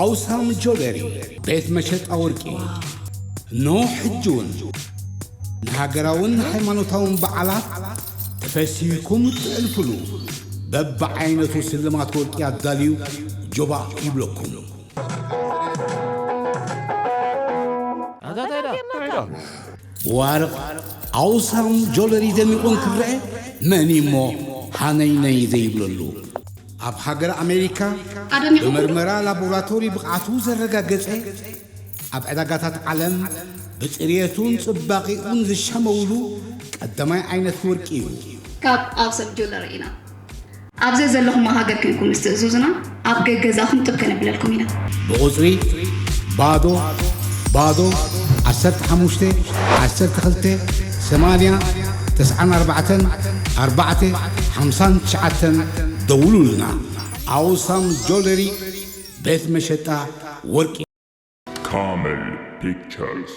ኣውሳም ጆለሪ፣ ቤት መሸጣ ወርቂ። ኖ ሕጂ እውን ንሃገራውን ሃይማኖታውን በዓላት ተፈሲህኩም እትዕልፍሉ በብዓይነቱ ስልማት ወርቂ ኣዳልዩ ጆባእ ይብለኩም። ዋርቕ ኣውሳም ጆለሪ ደሚቑ እንክረአ መን እሞ ሃነይነይ ዘይብለሉ? ኣብ ሃገር ኣሜሪካ ኣደሚቑ ብመርመራ ላቦራቶሪ ብቕዓቱ ዘረጋገጸ፣ ኣብ ዕዳጋታት ዓለም ብጽርየቱን ጽባቐኡን ዝሸመውሉ ቀዳማይ ዓይነት ወርቂ እዩ። ካብ ኣውሳም ጆለሪ ኢና። ኣብ ዘዘለኹሞ ሃገር ኮይንኩም ምስ ትእዝዙና ኣብ ገገዛኹም ጥብ ከነብለልኩም ኢና። ብቑጽሪ ባዶ ባዶ ዓሰርተ ሓሙሽተ ዓሰርተ ክልተ ሰማንያ ተስዓን ኣርባዕተን ኣርባዕተ ሓምሳን ትሽዓተን ደውሉልና። ኣውሳም ጆለሪ ቤት መሸጣ ወርቂ። Camel Pictures.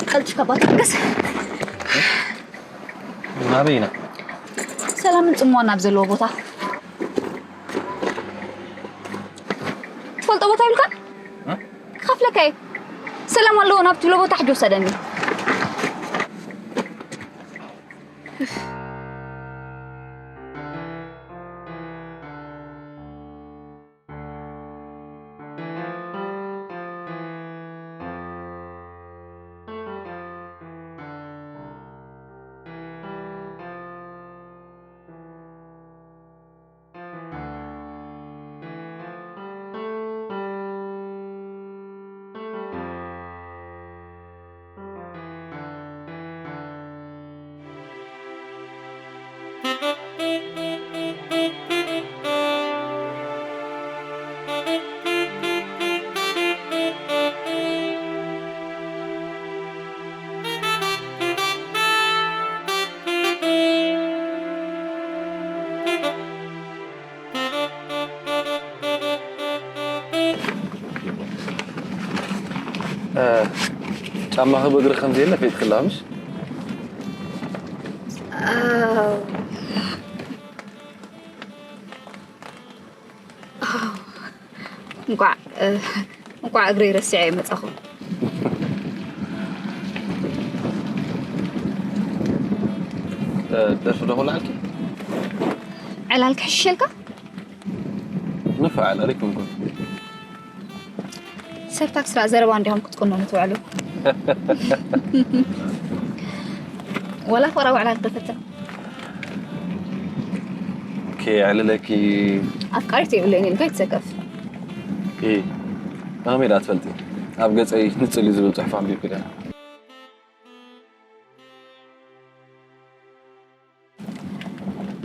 ቀልጥፍካ ባት ገስ ናበይ ኢና? ሰላምን ጽምዋን ኣብ ዘለዎ ቦታ። ትፈልጦ ቦታ ይብልካ? እ? ክኸፍለካ እየ። ሰላም ኣለዎ ናብ ትብሎ ቦታ ሕጂ ውሰደኒ። እ፣ ጫማኺ ብእግሪ ከም ዘየለ ፈሊጥክላ ምሽ? ኣው። ኣው። እንቋዕ፣ እ፣ እንቋዕ እግረይ ረሲዐ መጻኹ። እ፣ ደርፊ ዶ ክውልዓልኪ? ዕላል ክሕሽሸልካ? ንፋዕ ዕላል ኣይኮንኩን። ሰብ ታክሲ ደኣ ዘረባ እንዲኹም ክትቅነኑ ትውዕሉ። ዋላ ፍቕራዊ ዕላል ተፈትን። ኦኬ፣ ኣዕልለኪ። ኣፍቃሪት የብለይን ኢልካ ይትሰከፍ። እ፣ ብኸመይ ደኣ ትፈልጢ? ኣብ ገጸይ ንጽል እዩ ዝብል ጽሑፍ ኣንቢብኪ ዲኻ?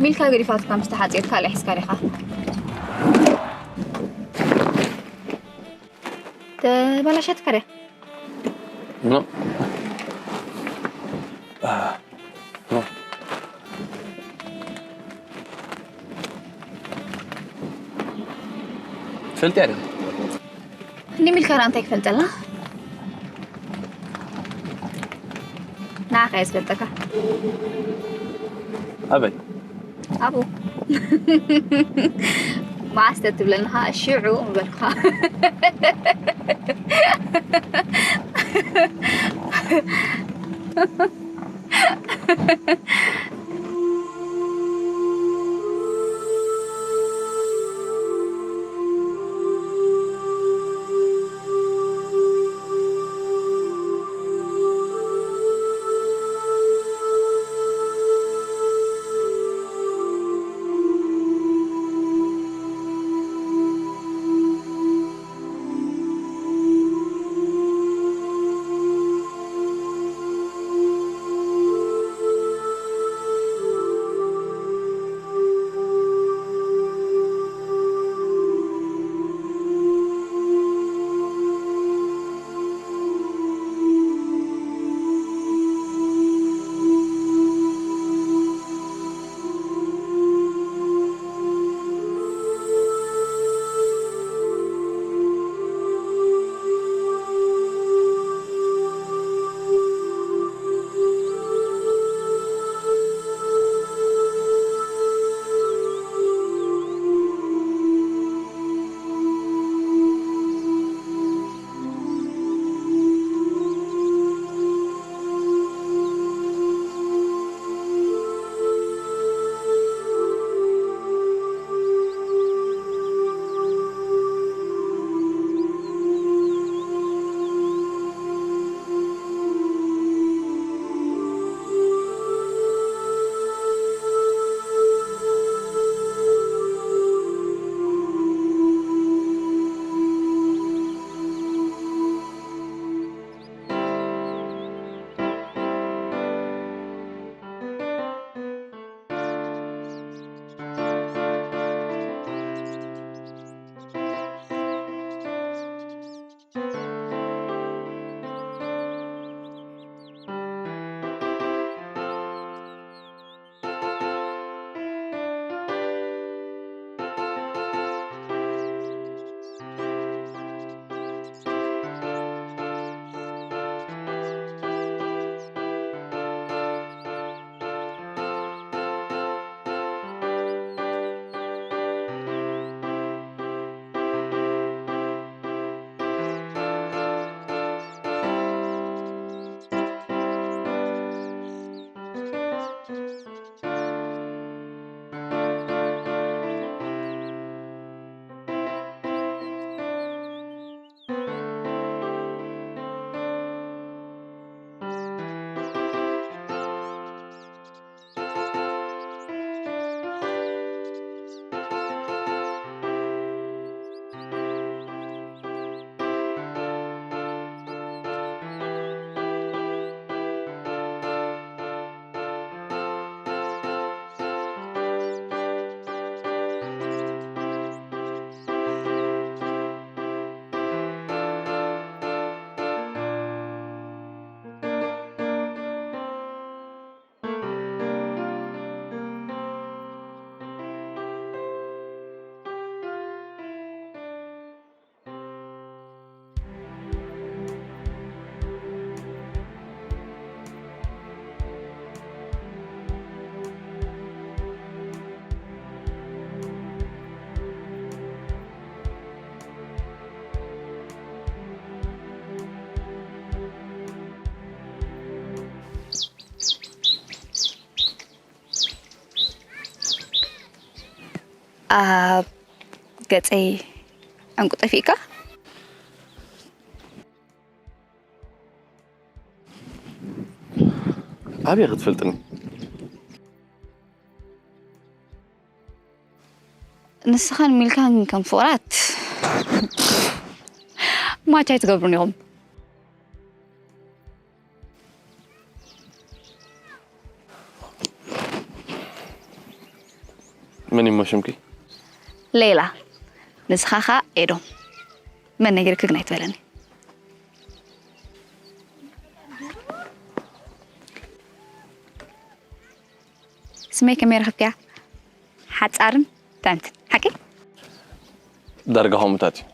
ሚልካ ገዲፋትካ ምስ ተሓጽየት ካልእ ሒዝካ ዲኻ? ተበላሸትካ ድያ? ኖ። ኖ። ትፈልጥያ ዲኻ? ክንዲ ሚልካ ደኣ እንታይ ክፈልጠልና? ንዓኻ እየ ዝፈልጠካ። ኣበይ? ኣብኡ። መዓስ ተትብለኒ ኸዓ ሽዑ ምበልኩኻ። ኣብ ገጸይ ዕንቁ ጠፊእካ? ኣበይ ክትፈልጥኒ? ንስኻን ሚልካን ከም ፍቕራት ማች ኣይትገብሩን ኢኹም። መን እሞ ሽምኪ? ሌላ። ንስኻ ኸኣ ኤዶም። መን ነጊርክ ግን ኣይትበለኒ። ስመይ ከመይ ረኽብክያ? ሓጻርን ጥዕምትን። ሓቂ? ዳርጋ ከምኡታት እዩ።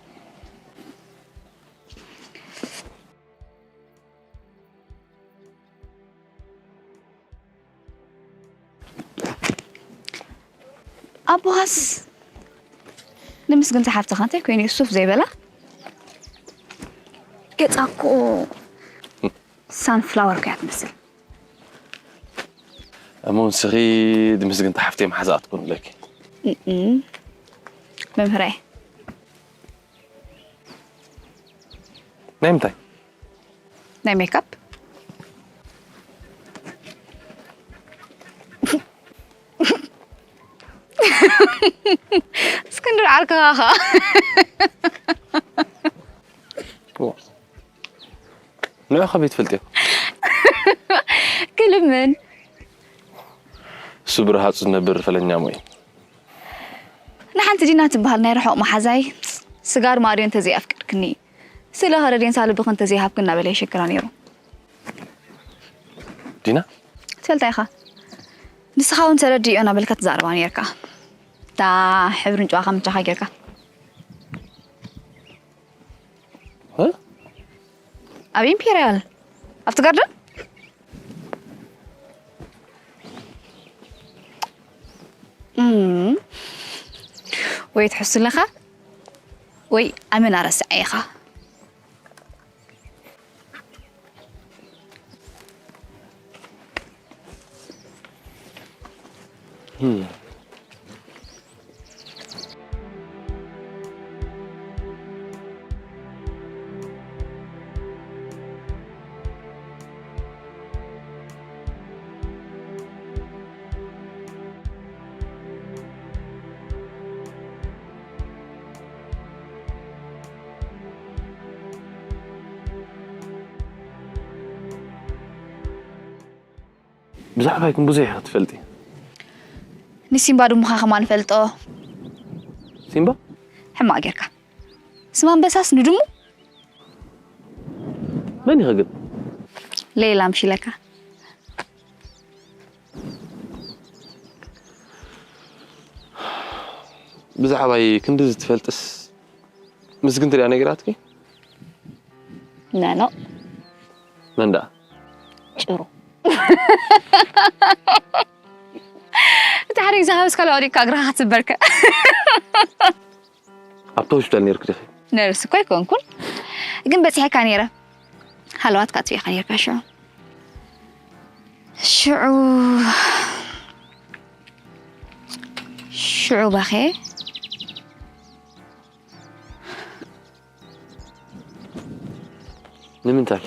ኣቦኻስ ንምስግንቲ ሓፍትኻ እንታይ ኮይኑ እዩ ሱፍ ዘይበላ? ገጻ እኮ ሳንፍላወር እኮ እያ ትመስል። እሞ ንስኺ ንምስግንቲ ሓፍተይ መሓዛ ክትኮን ኣለኪ። እም፣ መምህረይ። ናይ ምንታይ? ናይ ሜካፕ። እስክንድር ዓርከኻ ኸ? ንዑ ከመይ ትፈልጥዮ? ክልምን። እሱ ብረሃጹ ዝነብር ፈለኛ ሞይ። ንሓንቲ ዲና ትበሃል ናይ ርሑቕ መሓዛይ ስጋር ማርዮ እንተዘይኣፍቀርክኒ፣ ስለ ከረዴንሳ ልብኺ እንተዘይሃብኪ እናበለ ይሽግራ ነይሩ። ዲና? ትፈልጣ ኢኻ። ንስኻ እውን ተረድእዮ እናበልካ ትዛረባ ነይርካ። እታ ሕብርን ጨዋኻ ምቻኻ ጌርካ። እ? ኣብ ኢምፔርያል። ኣብቲ ጋርደን? እም። ወይ ትሕሱ ኣለኻ፣ ወይ ኣመና ረስዐ ኢኻ። ብዛዕባይኩም ብዙሕ ኢኻ ትፈልጢ። ንሲምባ ድሙኻ ከማን ፈልጦ። ሲምባ? ሕማቕ ጌርካ። ስም ኣንበሳስ ንድሙ? መን ኢኸ ግን? ሌላ ምሽ ኢለካ። ብዛዕባይ ክንድዚ ትፈልጥስ ምስግንቲ ድያ ነጊራትኪ? ነኖ። መን ደኣ? ጭሩ። እቲ ሓደ ግዜ ሃበስካ ለዋዲካ እግርኻ ክትስበርከ። ኣብቲ ሆስፒታል ነይርክ ዲኺ? ነርስ እኮ ኣይኮንኩን፣ ግን በጺሐካ ነይረ። ሃለዋትካ ኣጥፊእካ ነይርካ ሽዑ። ሽዑ፣ ሽዑ ባኸ። ንምንታይ?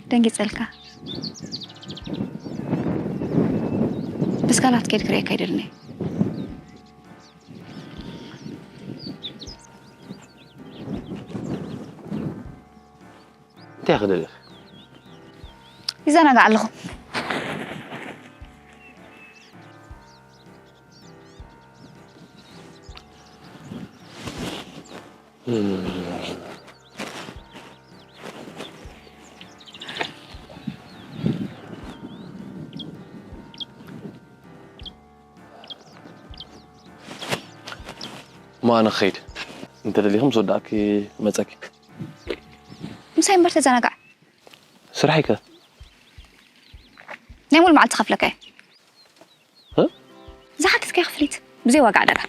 ደንጊጸልካ። ብስካላት ከይድ ክርእየካ ኣይደልን እየ። እንታይ ክደልኽ? ይዘናጋዕ ኣለኹ። እሞ ኣነ ክኸይድ። እንተደሊኹም ምስ ወዳእኪ መጸኪ። ምሳይ እምበር ተዘናጋዕ። ስራሕይ ከ? ናይ ሙሉ መዓልቲ ከፍለካ እየ። እ? ዝሓተትካዮ ክፍሊት ብዘይ ዋጋ ዕዳጋ።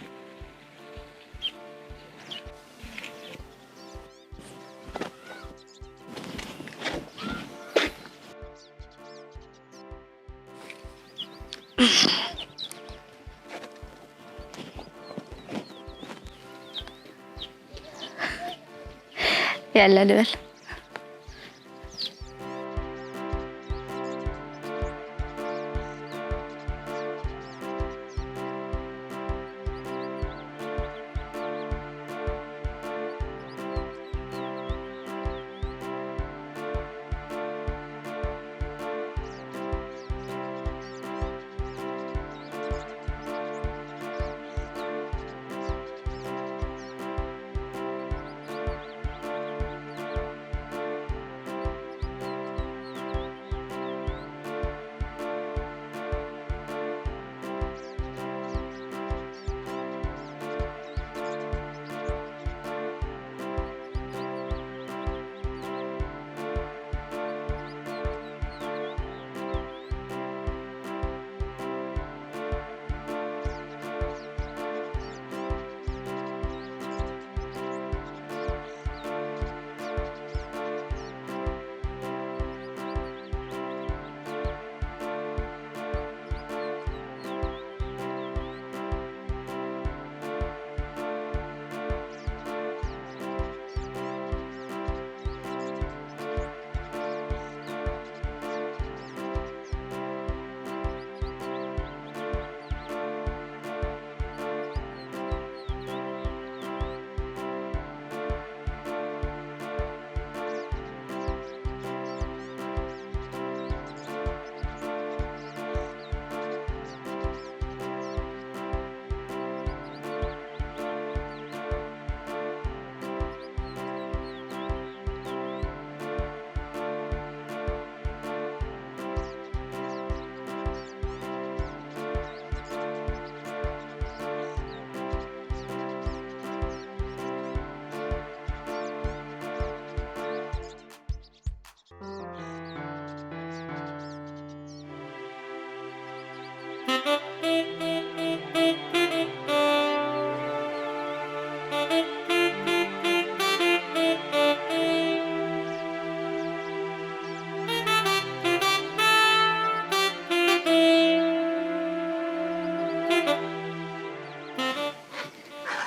ያላ ልበል።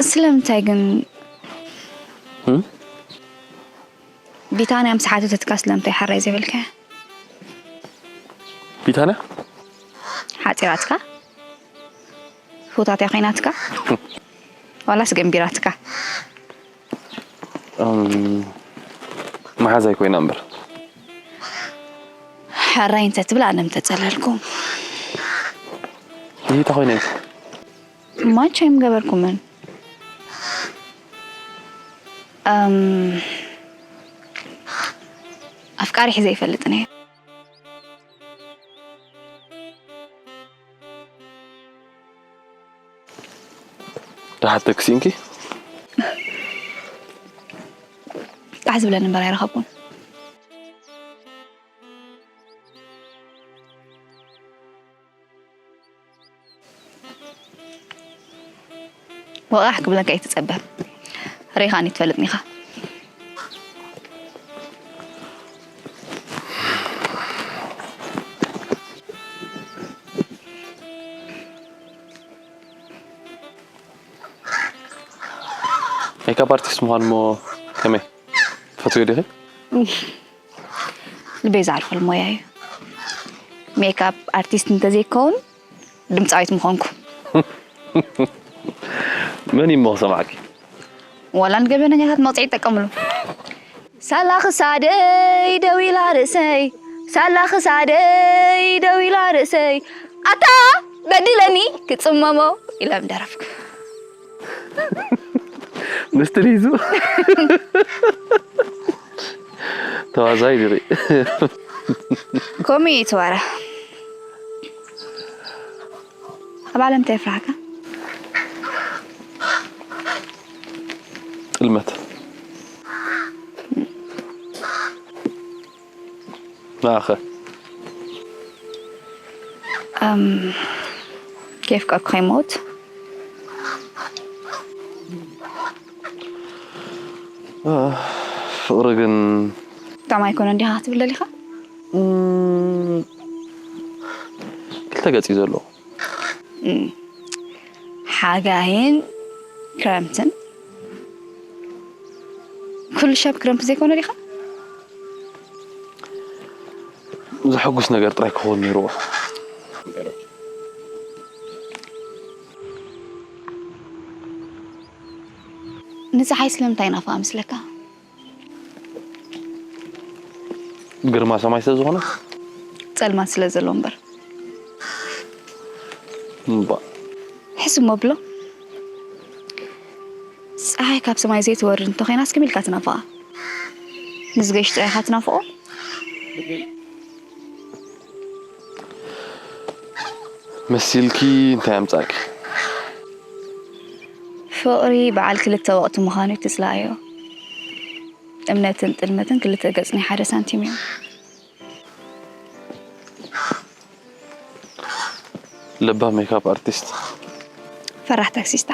ስለምንታይ ግን? እም? ቢታንያ ምስ ሓተተትካ ስለምንታይ ሓራይ ዘይበልካያ? ቢታንያ? ሓጺራትካ? ህውታትያ ኮይናትካ? ዋላስ ገንቢራትካ? እም፣ መሓዛይ ኮይና እምበር። ሕራይ እንተ ትብል ኣነ ምተጸለልኩ። ይህ ተኾይነ። ማቻ ኣይምገበርኩምን። እም፣ ኣፍቃሪ ሒዘ ይፈልጥን እየ። ደሓተክ ሲንኪ? ቃሕ ዝብለኒ እምበር ኣይረኸብኩን። ወቓሕ ክብለካ ኣይትጸበ። ርኢኻኒ ትፈልጥኒ ኢኻ። ሜካፕ ኣርቲስት ምዃን እሞ ከመይ? ትፈትውዮ ዲኺ? ልበይ ዝዓርፈሉ ሞያ እዩ። ሜካፕ ኣርቲስት እንተዘይከውን ድምፃዊት ምኾንኩ። መን እዩ እሞ ክሰምዓኪ? ዋላ ንገበነኛታት መቕፅዒ ይጠቀምሉ። ሳላ ክሳደይ ደው ኢላ ርእሰይ፣ ሳላ ክሳደይ ደው ኢላ ርእሰይ፣ ኣታ በዲለኒ ክጽመሞ ኢለ ምደረፍኩ። ንስትሊዙ ተዋዛይ ድሪ። ከምኡ እዩ እቲ ወረ። ኣብ ዓለም እንታይ የፍርሓካ? ጥልመት። ንዓኸ? እም፣ ከየፍቀርኩ ከይሞት። እ፣ ፍቕሪ ግን ጥዑም ኣይኮነን ዲኻ ክትብል ደሊኻ? እም፣ ክልተ ገጽ እዩ ዘለዎ። እም፣ ሓጋይን ክረምትን። ኩሉ ሻብ ክረምቲ ዘይኮነ ዲኻ? ዘሐጉስ ነገር ጥራይ ክኸውን ነይርዎ። ንፀሓይ ስለምንታይ ናፍቓ መስለካ? ግርማ ሰማይ ስለ ዝኾነ? ጸልማት ስለ ዘሎ እምበር። እምባ። ሕስብ መብሎ። ፀሓይ ካብ ሰማይ ዘይትወርድ እንተኾይናስ ከመይ ኢልካ ትናፍቓ? ንዝገሽ ጥራይ ኢኻ ትናፍቖ? መሲልኪ እንታይ ኣምጻእኪ? ፍቕሪ በዓል ክልተ ወቕቲ ምዃኑ ኣይትጽላኣዮ። እምነትን ጥልመትን ክልተ ገጽ ናይ ሓደ ሳንቲም እዮም። ለባም ሜካፕ ኣርቲስት። ፈራሕ ታክሲስታ።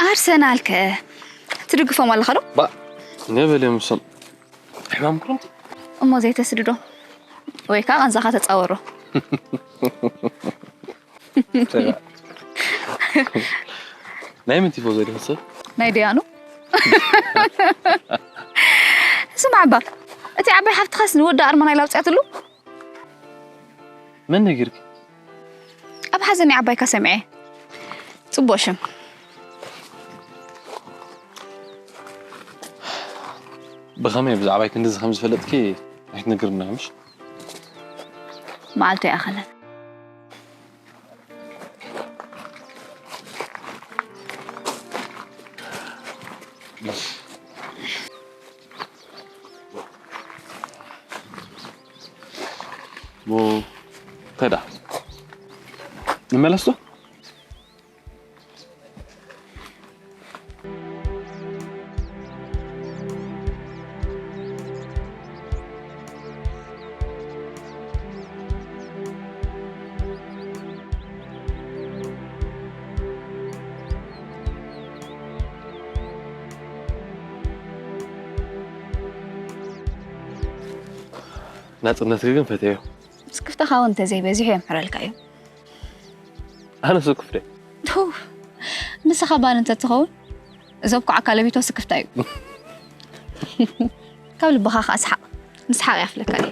ኣርሰናል ከ ትድግፎም ኣለኻ ዶ? ባ፣ ነበል እዮም እሶም። ሕማም ክረምቲ። እሞ ዘይተስድዶ ወይ ከዓ ቃንዛኻ ተጻወሮ። ናይ መን ቲፎዞ ዲኺ ሰብ? ናይ ደያኑ። ስማዕ እባ፣ እቲ ዓባይ ሓፍትኻስ ንወዲ ኣርማ ናይ ላውፅያትሉ? መን ነጊርኪ? ኣብ ሓዘን ዓባይካ ሰሚዐ። ጽቡቕ ሽም። ብኸመይ ብዛዕባይ ክንድዚ ከም ዝፈለጥኪ ኣይትነግርና ምሽ? መዓልቱ ይኣኸለን። ሞ እንታይ ደኣ? ንመለስ ዶ? ናጽነትኪ ግን ፈትየዮ። ስክፍታኻ እውን እንተዘይበዚሑ የምሕረልካ እዩ። ኣነ ስኩፍ ደ? ቱ፣ ንስኻ ባን እንተትኸውን፣ እዚ ኣብኩዓካ ለቢቶ ስክፍታ እዩ። ካብ ልብኻ ኸኣ ስሓቕ። ንስሓቕ ያፍለካ እዩ።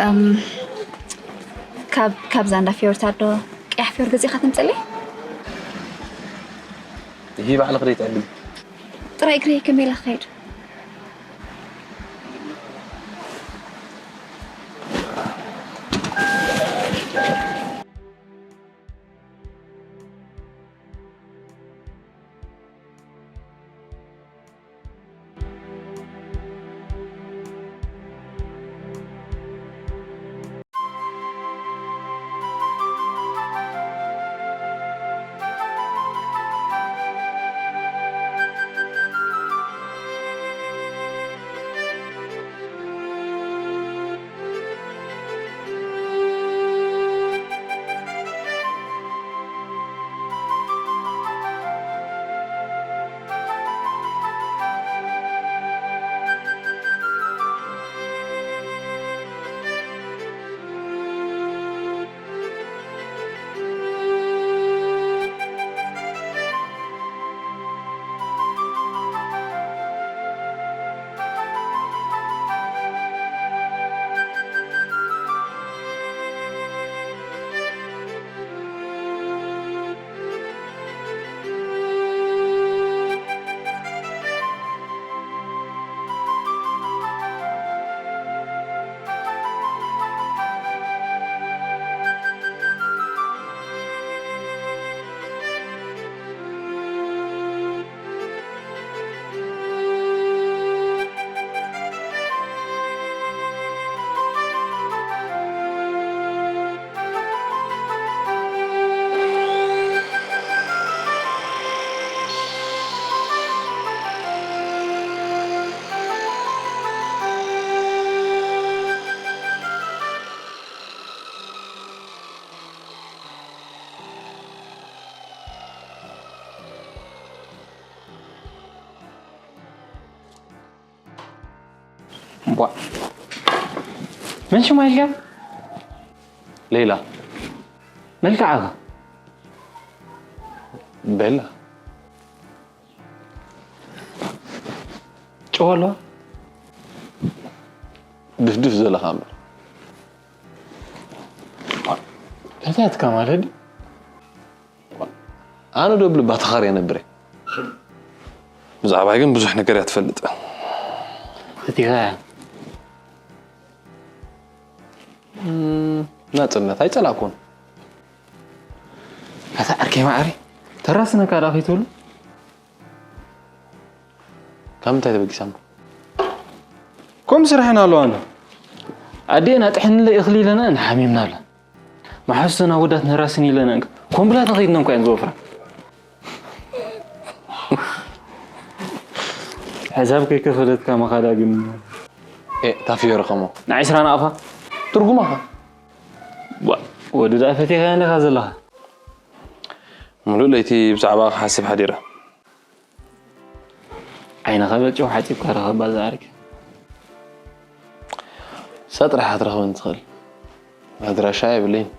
እም፣ ካብ፣ ካብ ዛንዳ ፊዮርታ ዶ ቀያሕ ፊዮር ገዚእኻ ተምጽእለይ? ይሄ ባዕልኺ ደይ ትዕልሚ? ጥራይ እግረይ ከመይ ኢለ ክኸይድ? ዋ፣ መን ሽማ ኢልካ? ሌላ። መልክዓኻ? ቤላ። ጨዋ ኣለዋ? ድፍድፍ ዘለኻ እምበር። እንታይ ትካ ማለት ድዩ? ኣነ ዶ ብልባ ተኻርየ ነብረ? ብዛዕባይ ግን ብዙሕ ነገር እያ ትፈልጥ። ፈቲኻ እያ። እም፣ ናጽነት ኣይጸላእኩን። ኣታ ዓርከይ ማዕሪ፣ ተራስነካ ዳ ከይትብሉ? ካብ ምንታይ ተበጊሳ እሞ? ከምኡ ስራሕና ኣለዋ እንዶ። ኣዴና ጥሕንለ እኽሊ ኢለና ንሓሚምና ኣላ። መሓዙተን ኣወዳት ነራስን ኢለና እንካ ኮምብላ ተኸይድና እንኳ እየን ዝወፍራ። ሕሳብ ከይከፈለትካ መኻዳ ግን ኤ፣ ታፊዮ ረኸሞ። ንዒስራ ናቕፋ ትርጉማ ኸ? ዋ፣ ወዲ ደኣ ፈቲኻ እንዲኻ ዘለኻ። ሙሉእ ለይቲ ብዛዕባ ክሓስብ ሓዲረ። ዓይንኻ በጨው ሓጺብካ ረኸባ ዝኣርግ። እሳ ጥራሕ ክትረኽበኒ ትኽእል። ኣድራሻ የብለይን።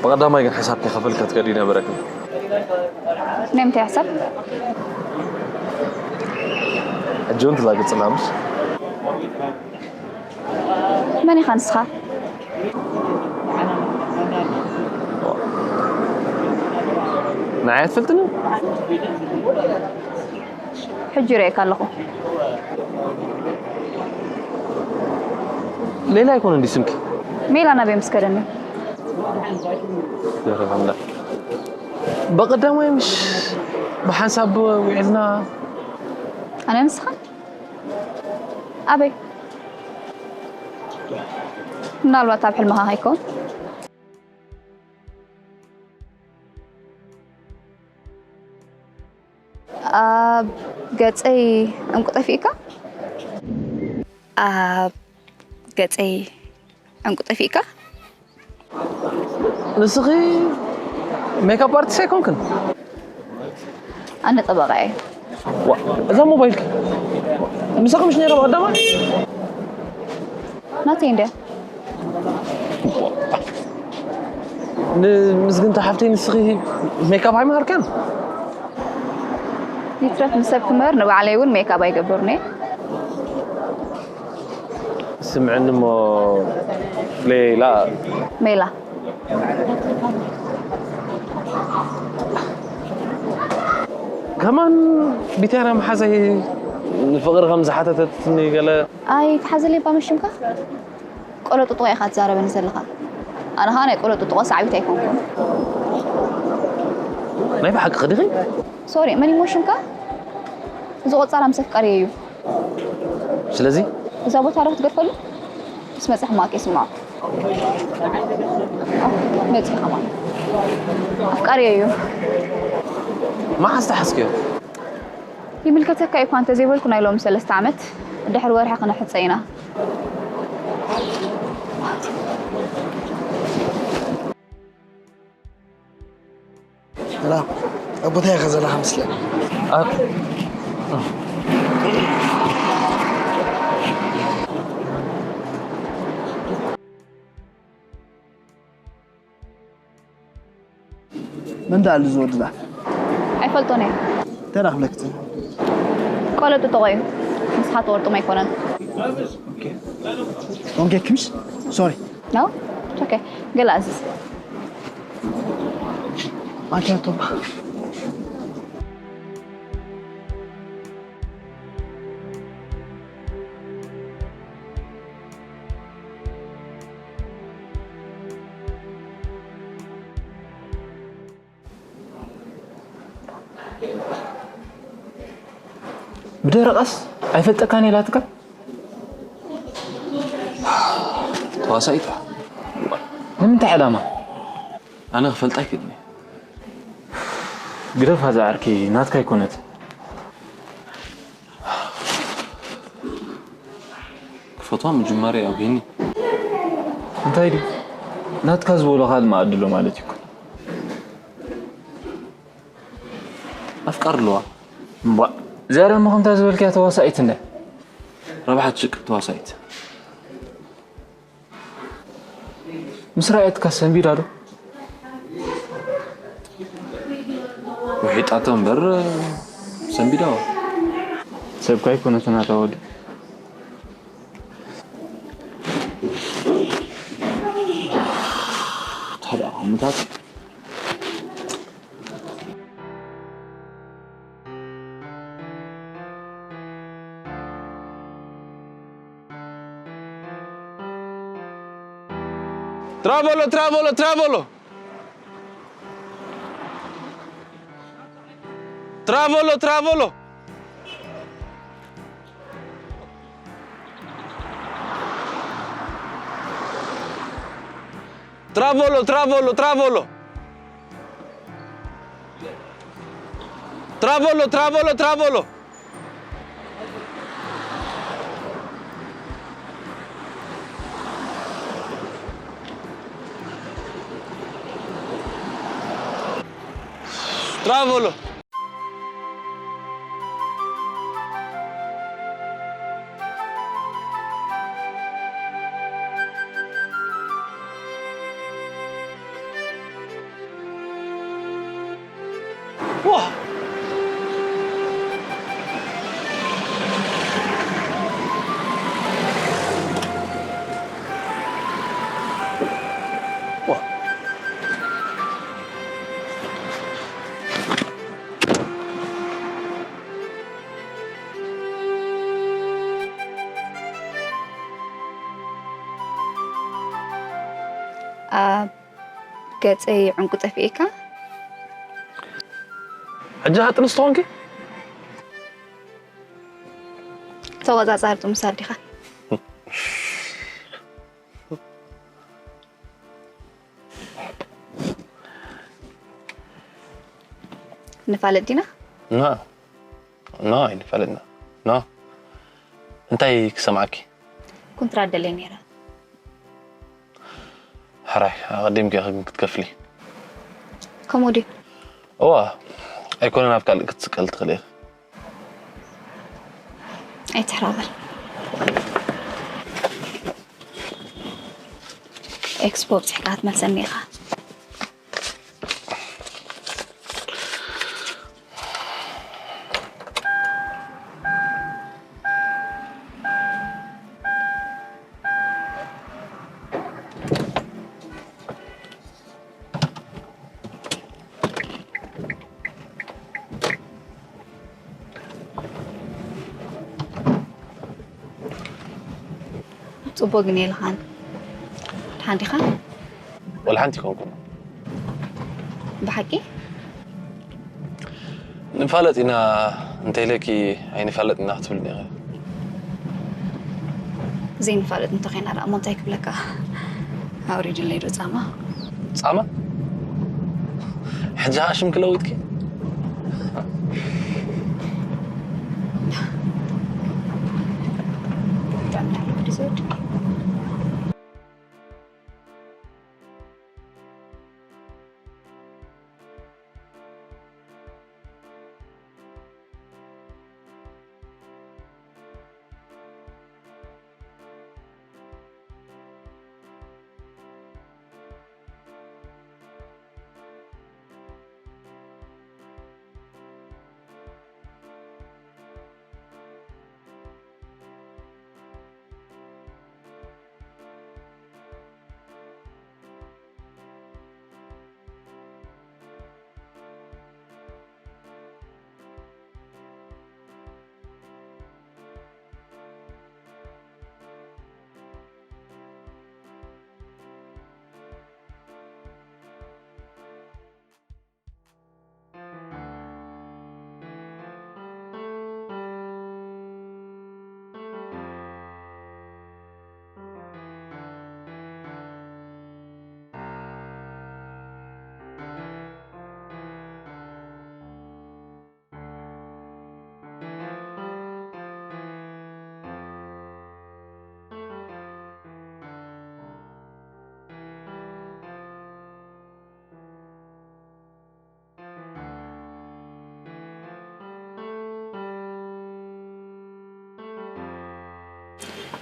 ብቐዳማይ ግን ሕሳብ ከይኸፈልካ ትከዲ ነበረክን። ናይ ምንታይ ሕሳብ? ሕጂ እውን ትላግጽና ምሽ? መን ኢኻ ንስኻ? ንዓይ ኣትፈልጥኒ? ሕጂ ርእየካ ኣለኹ። ሌላ ኣይኮነ እንዲ ስምኪ? ሜላ ናበይ ምስ ከደኒ? ይረኸብና። በቐዳማይ ምሽ ብሓንሳብ ውዒልና? ኣነ ንስኻ? ኣበይ? ምናልባት ኣብ ሕልምኻ ከይከውን? ኣብ ገጸይ ዕንቁ ጠፊእካ? ኣብ ገጸይ ዕንቁ ጠፊእካ? ንስኺ ሜካፕ ኣርቲስት ኣይኮንክን? ኣነ ጠበቓ እየ። ዋ፣ እዛ ሞባይልኪ ምሳኺ ምሽ ነይራ ብቐዳማይ? ናተይ እንድያ። ንምስግንቲ ሓፍተይ ንስኺ ሜካፕ ኣይመሃርካን? ይትረፍ ንሰብ ክምህር ንባዕለይ እውን ሜካፕ ኣይገብርን እየ። ስምዕኒ እሞ ሌላ። ሜላ። ከማን ቢትያና መሓዘይ ንፍቕሪ ከም ዝሓተተትኒ ገለ። ኣይትሓዘለይ እባ መሽምካ። ቆሎ ጥጥቆ ኢኻ ትዛረበኒ ዘለኻ። ኣነ ኸኣ ናይ ቆሎ ጥጥቆ ሳዕቢት ኣይኮንኩን። ናይ ብሓቂ ኸዲኺ? ሶሪ፣ መን ይሞ ሽምካ? እዚ ቆጻራ ምስ ኣፍቃሪየ እዩ። ስለዚ እዛ ቦታ ዶ ክትገድፈሉ? ምስ መጽእ ሕማቕ ይስምዖ። መጽእ ኸማን ኣፍቃሪየ እዩ። መዓስ ተሓዝክዮ? ይምልከተካ እኳ እንተዘይበልኩ ናይ ሎሚ ሰለስተ ዓመት ድሕሪ ወርሒ ክነሕጸ ኢና። ሰላም ኣቦታይ ኢኻ ዘለኻ መስለኒ። ኣብ መን ደኣ እዚ ወዲ ደኣ? ኣይፈልጦን እየ። እንታይ ደኣ ክብለክ ጽንሕ? ቆሎ ጥጥቆ እዩ። ንስኻ ትወርጡም ኣይኮነን። ኦንጌ ክምሽ ሶሪ ነው? ኦኬ። ገላ ኣዝዝ። ማኪያቶ ብደረቐስ ኣይፈልጠካን ኢላትካ? ተዋሳኢት እያ። ንምንታይ ዕላማ? ኣነ ክፈልጣ ኣይክእልን እየ። ግደፋ እዛ ዓርኪ ናትካ ኣይኮነት። ክፈትዋ ምጅማር ኣብሂኒ። እንታይ ድዩ ናትካ ዝበሎ ካልእ መኣድሎ ማለት እዩ እኮ። ኣፍቃር ኣለዋ። እምቧ እዚኣ ደሞ ከምታ ዝበልክያ ተዋሳኢት እንደ ረብሓ ትሽቅጥ ተዋሳኢት። ምስ ረኣየትካ ሰንቢዳ ዶ? ውሒጣቶ እምበር ሰንቢዳዋ። ሰብካ ኣይኮነትን ኣታ ወዲ። ታዲያ ከምታት Travolo, travolo, travolo. Travolo, travolo. Travolo, travolo, travolo. Travolo, travolo, travolo. Travolo. ኣብ ገጸይ ዕንቁ ጠፊኤካ? ሕጂ ሃጥንስ ትኾንኪ? ተቆጻጻሪ ጥሙሳት ዲኻ? ንፋለጥ ዲና? ና ና ኣይንፋለጥና። ና እንታይ ክሰምዓኪ? ኩንትራት ደለይ ነይረ። ሕራይ ኣቐዲምኪ ኢኺ ክትከፍሊ። ከምኡ ድዩ? እዋ ኣይኮነ ናብ ካልእ ክትስቀል ትኽእል ኢኺ። ኣይትሕራበል። ኤክስፖ ኣብፂሕካ ክትመልሰኒ ኢኻ። ጽቡቅ ግን የልኻን። ሓዲኻ? ወላ ሓንቲ ይኮንኩን። ብሓቂ? ንፋለጥ ኢና እንተኢለኪ ኣይንፋለጥ ኢና ክትብል ነይረ። ዘይንፋለጥ እንተኾይና ደኣ እሞ እንታይ ክብለካ? ኣውሪድለይ ዶ ጻማ? ጻማ? ሕጂ ኸኣ ሽም ክለውጥኪ?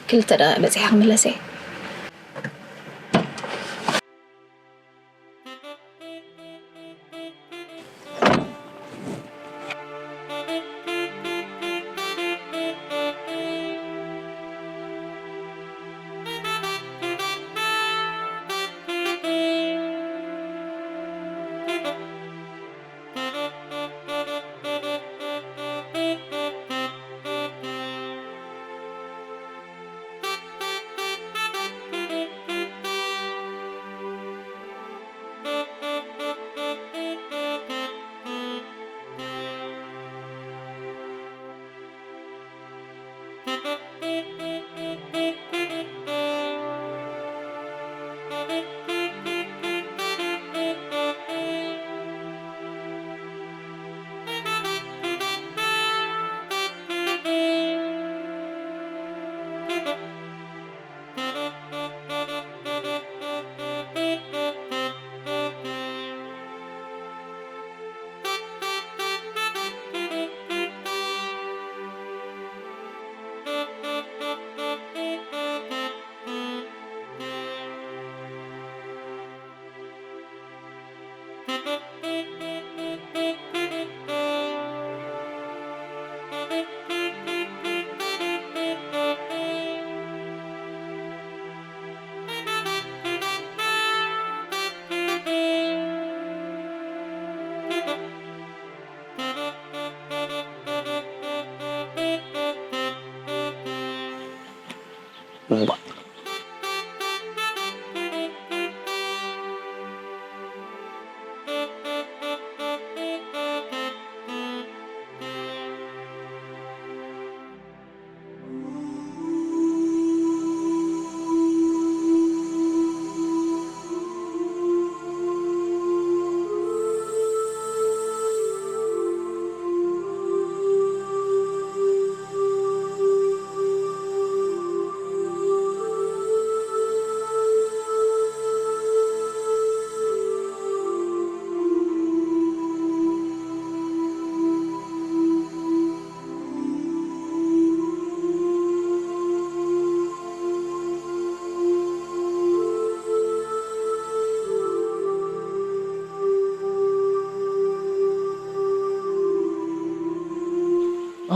ክልተ ደቂቕ በጺሐ ክምለስ እየ።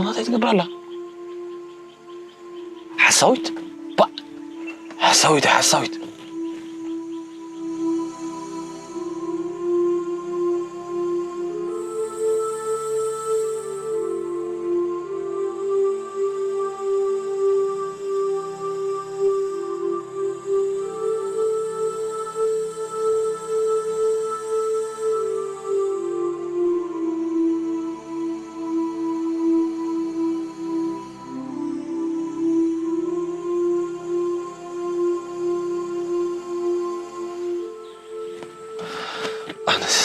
ኣታ እንታይ ትገብር ኣላ? ሓሳዊት? ባ ሓሳዊት ሓሳዊት። ኣነስ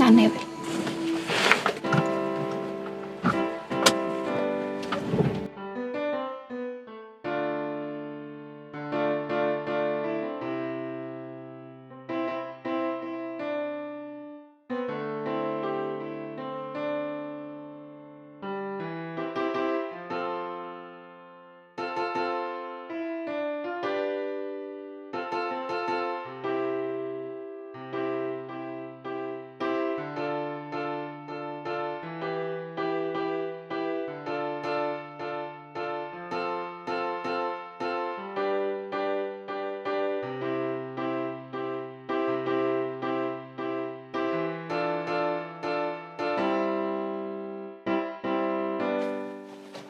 ኣነ ይብል።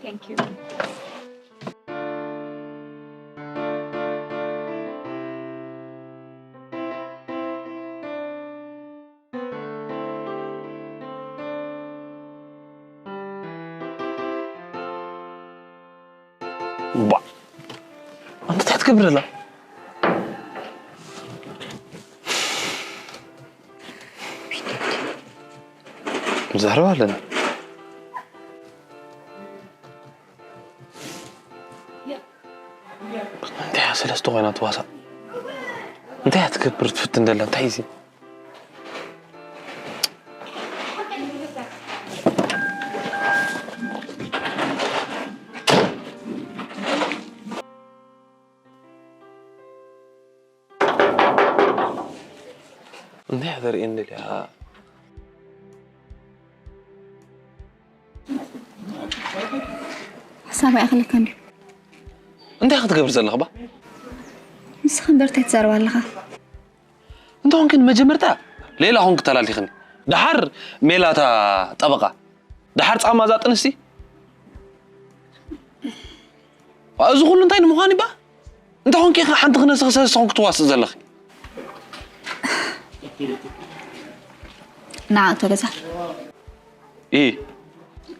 Thank you. ባ ኣንተ እንታይ ትገብር ዘላ? ንዛረብ ኣለና። እንታይ እያ ሰለስተ ኮይና ትዋሳእ? እንታይ እያ ትገብር ትፍትን ዘላ? እንታይ እዩ እዚ? እንታይ እያ ተርእየኒ ደልያ? ሓሳብ ኣይኣኽለካ እንድዩ። እንታይ ክትገብር ዘለኻ ባ? ንስኻ እምበር እንታይ ትዛረብ ኣለኻ? እንተኾንኪ ንመጀመርታ ሌላ ኾንኪ ተላሊኽኒ። ደሓር ሜላታ ጠበቓ። ደሓር ጻማ እዛ ጥንሲ። እዚ ኩሉ እንታይ ንምዃን ይባ? እንተኾንኪ ኢኻ ሓንቲ ክነስኺ ሰለስተ ኾንኪ ትዋስእ ዘለኺ። ንዓ ኣቶ ገዛ። ኢ፣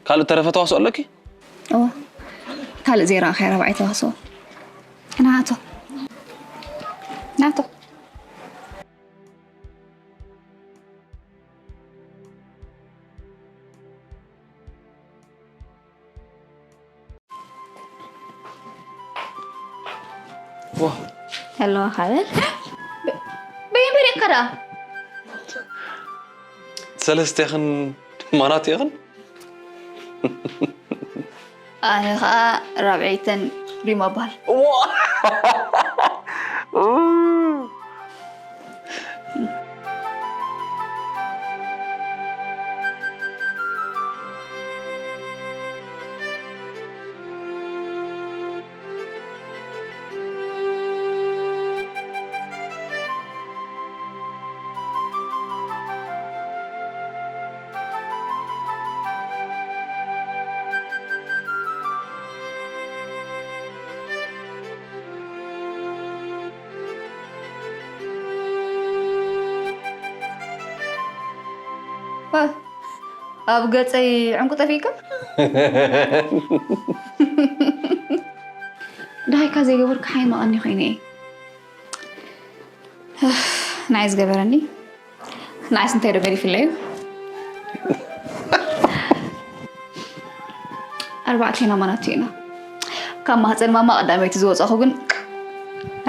ካልእ ተረፈ ተዋስኦ ኣለኪ? እወ። ካልእ ዘይረኣኻዮ ራብዓይ ተዋስኦ። ንዓ ኣቶ። ንዓ ኣቶ። ዋ። ኣለዋ ካበል። በየን በሪቕካ ደኣ? ሰለስቴኽን ማናት ኢኽን? ኣነ ኸኣ ራብዐይተን ሪማ እበሃል። ዋ! ኣብ ገጸይ ዕንቁ ጠፊእካ? ደሃይካ ዘይገበርካ ሓይመቐኒ ኮይነ እየ። ንዓይ ዝገበረኒ ንዓይስ እንታይ ዶ ገዲፍለዩ? ኣርባዕቴና ማናቱ ኢና። ካብ ማህፀን ማማ ቀዳመይቲ ዝወፃኹ ግን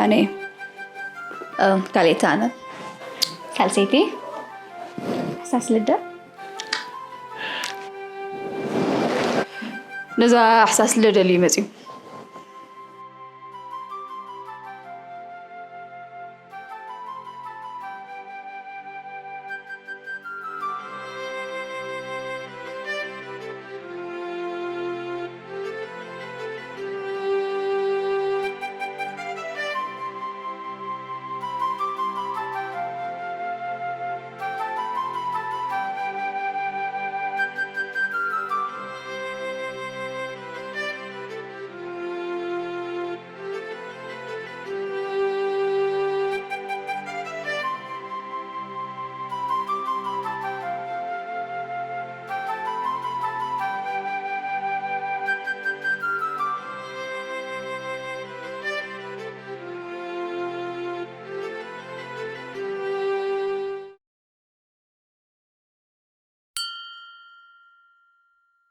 ኣነ እየ። እም፣ ካልኣይቲ ኣነ። ሳልሰይቲ ሕሳስ ልደ። ነዛ ሕሳስ ልደ ደልዩ መፅዩ።